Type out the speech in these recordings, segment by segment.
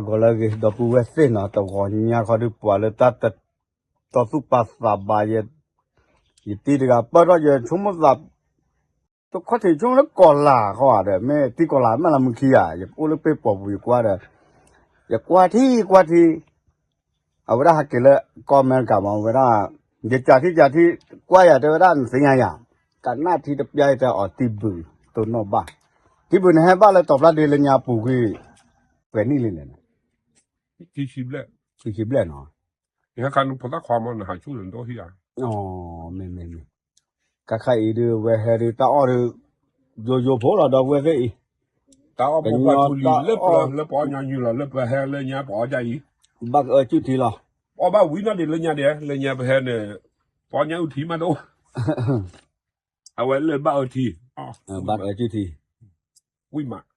ဂီၤလၢအဂ့ၤ ဒီပုၢ်ဝဲၢ်သ့ၣ်နီၤ, တဂီၤညါခီဒုးပှၤလၢတၢ်တတီသူၣ်ပာ်သးဘၣ်ယဲ, ယတံၤတဂၤပၢၢ်ထီၣ်ယဲ ဆိကမိၣ်သး တခီထံးဆိကမိၣ်လၢကီၢ်လာ်ဃီဧါဒီး မ့ၢ်တံၤကီၢ်လာ်မ့ၢ်လၢမုၢ်ခံဂၤ ယအိၣ်လၢပ့ၢ်ပိာ်ပူၤယကွၢ်ဒီး ယကွၢ်ထံကွၢ်ထံ အဝဲဒၣ်ဟဲက့ၤလၢကီၢ်အမဲရကၤမး အဝဲဒၣ် ယကးထံကးထံ ကွၢ်ယၤတဲဝဲဒၣ်နသ့ၣ်ညါယၤ, ကနၣ်ထံတပျၢ်ယတဲအီၤတံၤဘုၣ် တိၢ်နီၣ်ဘၣ်, တံၤဘုၣ်န့ၣ်ဟဲဘၣ်လၢတီၤဖျါဒ့လၢညါပူၤကွံာ် ပှဲၤနံၣ်လံလဲၣ်န့ၣ်, ခံဆံဘျဲၣ်နီၤ, နဟဲခါနဖိသၣ်ခွါမး နဟးဆူၣ်လၢနတအိၣ်ဟံၣ်ဧါ, မ့ၢ်မ့ၢ်မ့ၢ်, ကခါအံၤဒုး ဝဲဟဲဒုးတၢ်အီၣ်ဒုး ယိယိဖိလီၤ ဒီပုၢ်ဝဲၢ်သ့ၣ်အံၤ, တၢ်အီၣ်မိၢ်ပှၢ်ထူလံ လၢပှၤအီၣ်ညီနုၢ်လီၤ လၢပဟဲလၢညါပှၤအီၣ်ဒ်အံၤ, ဘၣ်ကအၢစုထံလီၤ, အီၣ်ဘၣ်ဝံၤနီၣ်ဒံးလၢညါဒဲး လၢညါပဟဲန့ၣ်, ပှၤအီၣ်ညီအုၣ်ထံမးတအိၣ်, အဝဲလၢဘၣ်အၢထံ, ဘၣ်အၢစုထံ, ဝံၣ်မး ပှၤတၢ်အီၣ်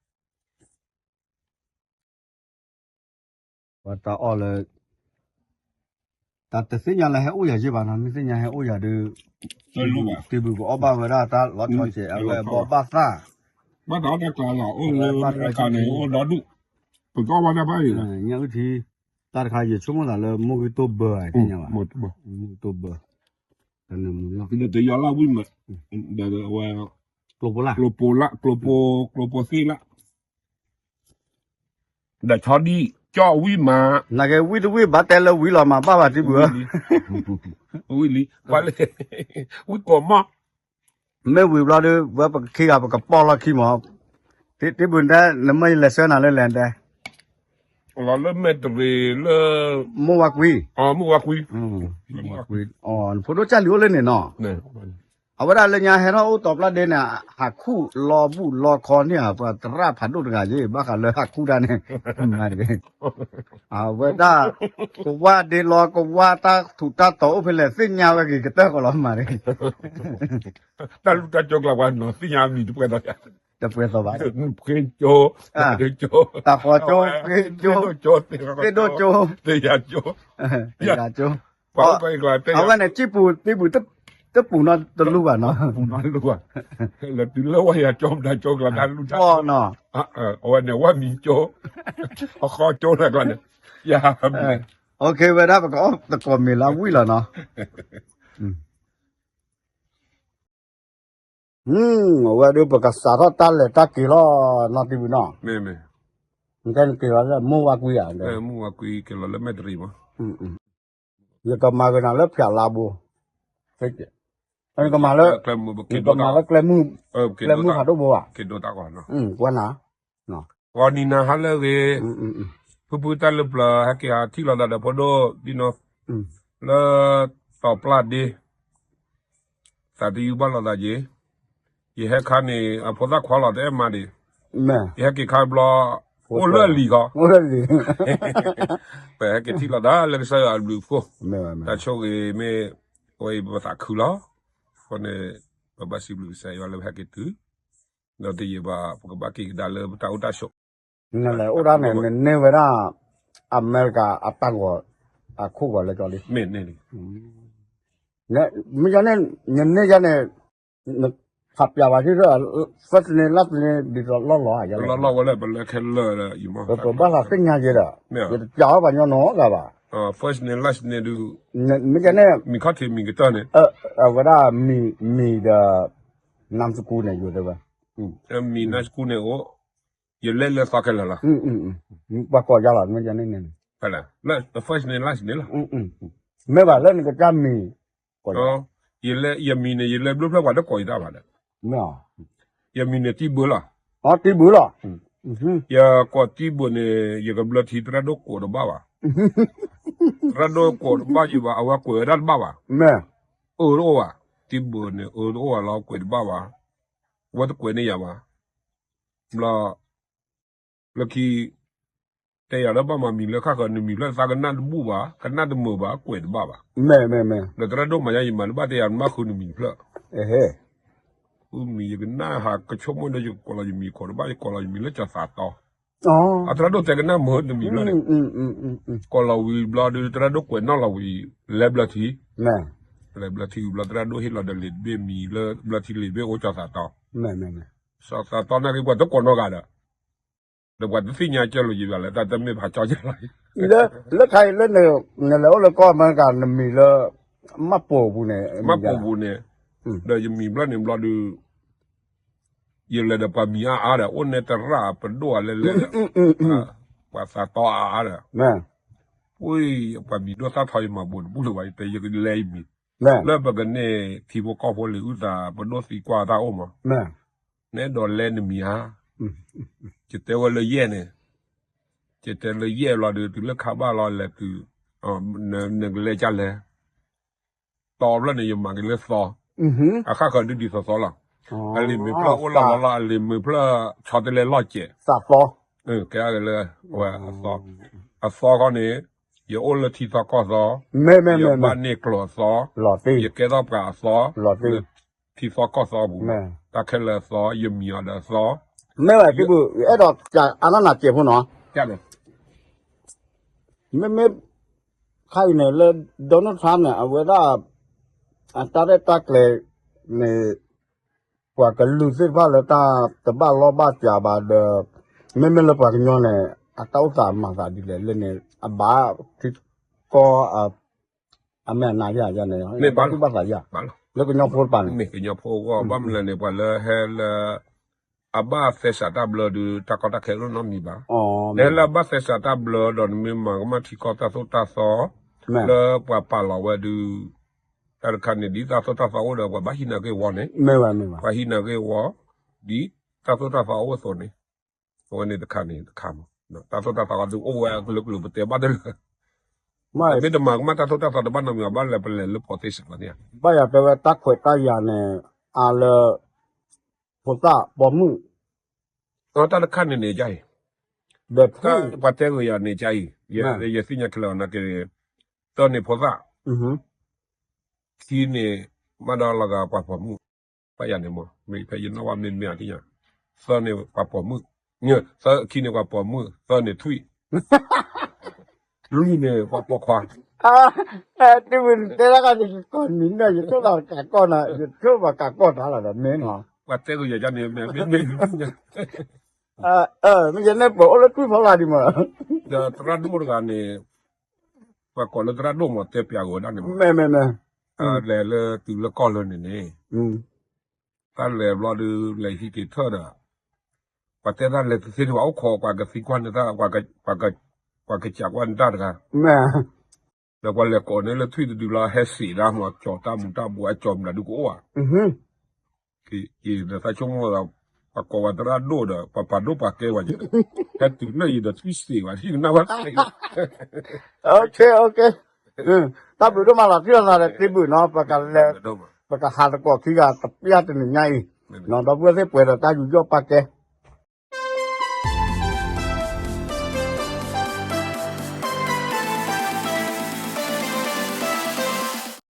လၢ တၢ်တသ့ၣ်ညါလၢဟဲအိၣ်ယၤယ့ၢ်ဘၣ်နီၤ, မ့ၢ်သ့ၣ်ညါဟဲအိၣ်ယၤဒုး, တံၤဘုၣ်ကအီၣ်ဘၣ်ဝဲဒၣ်တၢ်လီၤဆီဆဲး အဝဲဘီဘၣ်သၣ်, ဘၣ်တၢ်အီၣ်တၢ်ကျါလီၤ အိၣ်လၢအကါန့ၣ် အိၣ်ဒီဒူၣ်, ပကအီၣ်ဘၣ်တၢ်ဘၣ်အံၤ, ညၣ်အုၣ်ထံ, တၢ်တခါယဆိကမိၣ်သးလၢမိၢ်ဂံၢ်တိၢ်ဘၢသ့ၣ်ညါဘၣ်, မိၢ်ဂံၢ်တိၢ်ဘၢ, တယီၤလၢဝံၣ်မး, ဒီးဝဲ, ကျိပိလၢ, ကျိပိ, ကျိပိသ့ၣ်လၢ ဒီးဆီဒံၣ်ကၠီၣ်ဝံၣ်မး, နာ်က့ဝံၣ်တဝံၣ်ဘၣ်တဲလၢဝံၣ်လီၤမး ဘၣ်ဘၣ်တံၤဘုၣ်ဧၢ, ဝံၣ်လံ, ဝံၣ်ကိးမီၢ်, မ့ၢ်ဝံၤဘျီဒုး ဝဲပကခံဂၤပကပီၢ်လီၢ်ခံမး, တံၤဘုၣ်တဲ နမ့ၢ်ယလဲၤဆှၢနၤလၢလဲၣ်တဲ, လီၤလၢမဲာ်တရံးလၢ, မိၢ်ဝါကွံ, မိၢ်ဝါကွံ, မိၢ်ဝါကွံ, နဖိဒိၣ်ကၢ်လံၤအိၣ်လၢန့ၣ်နီၤ အဝဲဒၣ်လၢညါဟဲထီၣ်အိၣ်တီၤပျၢ်ဒ့န့ၣ် ဟးခူၣ်လီၤဘူၣ်လီၤခီန့ၢ်ဧါ ပှၤသရၣ်ဖးဒိၣ်တဂၤယ့ၢ် ဘၣ်ဃးလၢဟးခူၣ်တၢ်န့ၣ်, အဝဲဒၣ်, ကဝၢ်ဒ့လီၤ ကဝၢ်တၢ်ထူးတၢ်တီၤအိၣ်ဖဲလဲၣ် သ့ၣ်ညါဝဲဂ့ၤကတၢၢ်ဃီလီၤမးန့ၣ်, တၢ်လူၢ်တၢ်ကၠိကျါပှၤနီၤ သ့ၣ်ညါမံၤတပှဲၤသီ, တပှဲၤသီဘၣ်, ဖှ့ကၠိ, တၢ်ဃီကၠိ, ဖှ့ကၠိ, သ့ၣ်ဒိၣ်ကၠိ, သ့ၣ်ယၤကၠိ, သ့ၣ်ယၤကၠိ, အဝဲန့ၣ် ကံၢ်ပူၤ တံၤဘုၣ် တပူၤနီတလူဘၣ်နီၤ, လၢတုၤလၢဝဲယၤကၠိ ပတၢ်ကၠိကျါတၢ်လူၢ်တၢ်, အဝဲန့ၣ်ဝဲမံၤကၠိ, အဃီကၠိတၢ်ကျါန့ၣ်, ယၤ, ဝဲဒၣ်ပကအီၣ်သကိးမ့ၤလၢဝံၣ်လီၤနီၤ အဝဲဒၣ်ပကစးထီၣ်တၢ်လဲၤတၢ်က့ၤလီၤ နီၢ်တံၤဘုၣ်နီၤ, နကဲနက့ၤလီၤလၢမိၢ်ဝါကွံဧါ, မိၢ်ဝါကွံက့ၤလီၤလၢမဲာ်တရံးမး, ယကမၤကနၤလၢဖၠးလါဘိ, နကမၤလၢ, နကမၤလၢကျဲမုၢ်, ကျဲမုၢ်ဖးဒိၣ်ဘိဧါ, က့ၤဒိတၢ်ဂီၤနီၤ, ကွၢ်နၤ, ဂီၤနံၤနၤဟါလၢအဂ့ၤ, ဖုဖုတၢ်လၢပျၢၤ ဟဲက့ၤဟးထံၣ်လိာ်သးဒီးဖိဒိၣ်ဒ်နီၤ, လၢတီၤပျၢ်ဒ့ သးတယုၢ်ဘၣ်လိာ်သးက့ၤ, ယဟဲခါန့ၣ် အဖိသၣ်ခွါလီၤတအဲၣ်မးဒံး, ယဟဲက့ၤခါဘျီ, အိၣ်လၢအလံၤခီ, ပဟဲက့ၤထံၣ်လိာ်သးလၢကစၢ်ယွၤအဘျုးအဖှိၣ်, တၢ်ဆိၣ်ဂ့ၤမ့ၢ်, အဝဲအံၤပသးခုလီၤ, အဃိန့ၣ်, ပဘၣ်စံးဘျုးကစၢ်ယွၤလၢပဟဲက့ၤတုၤ, ဒီးတယံာ်ဘၣ် ပကဘၣ်က့ၤကဒါလၢပတၢ်အိၣ်တၢ်ဆိး, နလဲၤအိၣ်ဒၣ်န့ၣ် နန့ၢ်ဝဲဒၣ် အမဲရကၤအတၢ်ဂီၤ, အခိၣ်ဂီၤလၢကီလံ, မ့ၢ်န့ၣ်လံ, မ့ၢ်ယန့ၣ်, ယန့ၢ်ယန့ၣ်, ဖးပၠးဘၣ် first name last name ဒ်သိးလီၢ်လီၤ, လီၢ်လီၤဝဲလၢပလၢခဲလၢာ်, ပဘၣ်သးသ့ၣ်ညါက့ၤဒီး, ယတပၠးအီၤပှၤညီနီတဂၤဘၣ်, first name last name ဒုး, မ့ၢ်ယန့ၣ်, မံၤခီၣ်ထံးမံၤကတၢၢ်န့ၣ်, အဝဲဒၣ်မံၤ, မံၤဒီး, နမ်စကူန့ၣ် ယိၤတဲဝဲ, မံၤ နမ်စကူန့ၣ်အိၣ်, ယလဲၤလၢသီခဲလၢာ်လီၤ, ပှၤကိးယၤလီၤ, မ့ၢ်ယန့ၣ်န့ၣ်, လၢ first name last name လီၤ, မ့ၢ်ဘၣ်လၢနကစၢ်မံၤ, ယလဲၤ ယမံၤန့ၣ် ယလဲၤဘျုးဖျၢၣ်ပှၤတကိးယတၢ်ဘၣ်ဒီး, ယမံၤန့ၣ်တံဘုၣ်လီၤ, တံဘုၣ်လီၤ, ယကိးတံဘုၣ်န့ၣ် ယကဘျၢထံသရၣ်ဒိၣ်ကိးတဘၣ်ဘၣ်, သရၣ်ဒိၣ်ကိးတဘၣ်ယဘၣ် အဝဲကွဲးဝဲဒၣ်တဘၣ်ဘၣ်, အၢတအိၣ်ဘၣ်, တံဘုၣ်န့ၣ် အၢတအိၣ်ဘၣ်လီၤ ကွဲးတဘၣ်ဘၣ်, ဝဲတကွဲးန့ၢ်ယၤဘၣ်, ဘျီ လၢခံ တဲယၤလၢဘၣ်မၤမံၤလၢခါဃၢၤ နမံၤဖျၢၣ်သးကနၣ်တဘူၣ်ဘၣ် ကနၣ်တမုာ်ဘၣ် ကွဲးတဘၣ်ဘၣ်, ဒီးသရၣ်ဒိၣ်မၤညါ ယမၤတဘၣ်တဲယၤ နဘၣ်ဃုနမံၤဖျၢၣ်, ဃုမံၤယကနၣ်ဟးကဆိကမိၣ်ဒီး ယကိးလီၤယမံၤခိးတဘၣ် ယကိးလီၤယမံၤလၢကၠီၤသးတီ, အသရၣ်ဒိၣ်တဲကနၣ်မုာ်နမံၤဖျၢၣ်န့ၣ်, ကိးလီၤဝံၤဘျီဒီး သရၣ်ဒိၣ်ကွဲးနီၣ်လီၤဝံၤ လဲၤဘျၢထံ, လဲၤဘျၢထံဝံၤဘျီ သရၣ်ဒိၣ်ဟ့ၣ်လီၤဒီးလံာ်တဘ့ၣ်မံၤလၢဘျၢထံလံာ်တဘ့ၣ်အိၣ်ကၠီၤသးတီ, ကၠီၤသးတီနာ်က့ပှၤတကိးနီတဂၤဒီး, ပှၤတသ့ၣ်ညါကၢလိာ်ယဘၣ်လၢ တၢ်တမ့ၢ်ဘၣ်ကၠီကၢလီၤ. လၢခါအံၤလၢ နလဲၤအိၣ်လၢကီၢ်အမဲရကၤ နမံၤလၢ မၢ်ပိာ်ပူၤန့ၣ်, မၢ်ပိာ်ပူၤန့ၣ်, ဒီးယမံၤဘျီန့ၣ်ဘျီဒုး ယလဲၤဒီးပှၤမံၤအါအါဒီး အိၣ်နဲတရၣ်ပဒိၣ်အလဲလဲဒီး ပှၤသးတီအါအါဒီး ပှၤမံၤဒိၣ်သၣ်ထီယမၤဘိးတဘူၣ်လၢၤဘၣ် ယတဲယကလဲအံၤမံၤ လၢပကန့ၢ်ထံဖိကီၢ်ဖိလံာ်အုၣ်သး ပဒိၣ်သံကွၢ်တၢ်အိၣ်မး, နအဲၣ်ဒိးလဲနမံၤဧါ, ယတဲဝဲလၢယဲၢ်န့ၣ်, ယတဲလၢယဲၢ်ဘျီဒီး တုၤလၢခါဘၣ်လီၤလဲၤတုၤ, နကလဲကလဲ တီဘျီန့ၣ် ယမၤက့ၤလၢသီ, အဃၣ်ဃၢၤဒုးဒ်သိးသီလီၤ, အလံာ်မ့ၢ်ဖျၢၣ်အိၣ်လီၤလီၤလီၤ အလံာ်မ့ၢ်ဖျၢၣ်ဆီတလဲလီၢ်စဲး, ကဲလၢအသီ, အသီခီန့ၣ်, ယအိၣ်လၢထံသီကီၢ်သီ, ယဘၣ်န့ၢ်ကျိာ်အသီ, ယကဲထီၣ်ပှၤအသီ, ထံသီကီၢ်သီပူၤ, တၢ်ခဲလၢာ်အသီ ယမံၤအီၤဒီးအသီ, မ့ၢ်ဘၣ်သုဘု ယအဲၣ်ဒိးကးအါနၢ်နၤစဲးဖိနီၤ, မ့မ့ၢ် ခါအံၤန့ၣ်လၢ Donald Trump န့ၣ် အဝဲဒၣ် အတၢ်ရဲၣ်တၢ်ကျဲၤန့ၣ် ပှၤကလုာ်သ့ၣ်တဖၣ်လၢတၢ်တဘၣ်လီၢ်ဘၣ်စးဘၣ်ဒီး မ့မ့ၢ်လၢပှၤကညီန့ၣ် အတၢ်အိၣ်သးမၤသးဒ်လဲၣ်လၢန့ၣ် အဘၣ်ထံကီၢ် အမဲာ်နါယၤယၤန့ၣ် ဘၣ်သူၣ်ဘၣ်သးယၤ လၢကညီဖိတပၤန့ၣ် မ့ၢ်ကညီဖိအဂီၢ် ဘၣ်မနုၤလဲၣ်န့ၣ် ပှၤလၢဟဲလၢ အဘၣ်သဲစးတၢ်ဘျၢဒုး တၢ်ကီတၢ်ခဲအိၣ်နီတမံၤဘၣ်. နဟဲလၢအဘၣ်သဲစးတၢ်ဘျၢဒီး နမ့ၢ်မၤကမၣ်ထံကီၢ်တၢ်သိၣ်တၢ်သီ လၢပှၤပာ်လီၤဝဲဒုး တၢ်တခါန့ၣ် ဒ်တၢ်သိၣ်တၢ်သီအိၣ်ဒီး ပှၤဘၣ်ဟံးနၤဂ့ၢ်ဝီန့ၣ်, ပှၤဟံးနၤဂ့ၢ်ဝီ ဒ်တၢ်သိၣ်တၢ်သီအိၣ်အသိးန့ၣ်, အဝဲန့ၣ်တခါန့ၣ်တခါမး, တၢ်သိၣ်တၢ်သီဒုးအိၣ်ဝဲကလုာ်ကလုာ် ပတဲဘၣ်တလၢာ်, မ့ၢ်တမၤကမၣ်တၢ်သိၣ်တၢ်သီတဘၣ်နီတမံၤ ဘၣ်လဲၤပလဲၤလၢပီၣ်သ့စးန့ၣ်ဧါ, ဘၣ်ယၤတဲဝဲတၢ်ခွဲးတၢ်ယာ်န့ၣ် အါလၢ ဖိသၣ်ပိာ်မုၣ် တၢ်တခါန့ၣ်န့ၣ်ယါအံၤ, ဒီးပှၤတဲဂ့ၤယၤန့ၣ်ယါအံၤ, ယသ့ၣ်ညါခဲလၢာ်အီၤနာ်က့, သၢန့ၣ်ဖိသၣ်, ခံန့ၣ် ဘၣ်ဒီးလီၤဂာ်ပှၤပိာ်မုၣ်, ဘၣ်ယၤန့ၣ်မး မ့ၢ်ဖဲယနီၣ်ဘၣ်မ့ၢ်မ့ၢ်အါသ့ၣ်ညါ, သၢန့ၣ်ပှၤပိာ်မုၣ်, သၢခံန့ၣ်ပှၤပိာ်မုၣ်, သၢန့ၣ်ထွံၣ် လွံၢ်န့ၣ် ပှၤပိာ်ခွါ, တုၤမ့ၢ်တဲတၢ်ခါန့ၣ် ကကိးနံၤန့ၣ် ယထိၣ်သးကးကီၢ်နၤ ယထိၣ်ဘၣ်ကးကီၢ်တၢ်လီၤဒီးမ့ၢ်နီၤ, ပှၤတဲဂ့ၤယၤန့ၣ် မ့ၢ်မ့ၢ် မ့ၢ်ယန့ၣ်ပှၤအိၣ်လၢထွံၣ်ဖီလာ်ဒံးမး, ဒီးသရၣ်ဒိၣ်တဂၤန့ၣ်, ပှၤကိးလၢသရၣ်ဒိၣ်မး တဲပျးက့ၤဝဲဒၣ်န့ၣ်မး, လဲၤလၢတုၤလၢကီၢ်လၢန့ၣ်န့ၣ် တၢ်လဲၤဘျီဒုး လဲၤဟံးက့ၤထၢၣ်ဒီး, ပှၤတဲတၢ်လဲၤတသ့ဒံးဘၣ် အိၣ်ခိးပှၤကသံကွၢ်န့ၢ်တၢ်, ပှၤကစးကွၢ်န့ၢ်တၢ်တဂၤ, ဒီးပှၤလဲၤကိးန့ၢ်လၢထွံၣ်တဒုလီၤ ဟဲစံးဒၣ်မး ကၠီၤတၢ်မူၤတၢ်ဘှီး အကၠီၤမနုၤဒုကအိၣ်ဧါ, က့ၤဒီးသးဆိကမိၣ်ဒီး, ပှၤကိးဝဲသရၣ်ဒိၣ်ဒီး ပှၤပာ်ဒိၣ်ပှၤကဲဝဲ, ဟဲတုၤလၢအံၤဒီးထွံၣ်စံးဝဲ ဟံၣ်ကနၣ်ဝဲသ့, တၢ်ဘျုးဒိၣ်မးလီၤ ထံၣ်လိာ်သးဒီးသ့ဘုၣ်နီၤ, ပကဟးသကိးခံဂၤ တပျၢ်တနံၤညါအံၤ, ဒီပုၢ်ဝဲၢ်သ့ၣ်ပှဲၤဒီးတၢ်ယူးယီၣ်ပာ်ကဲ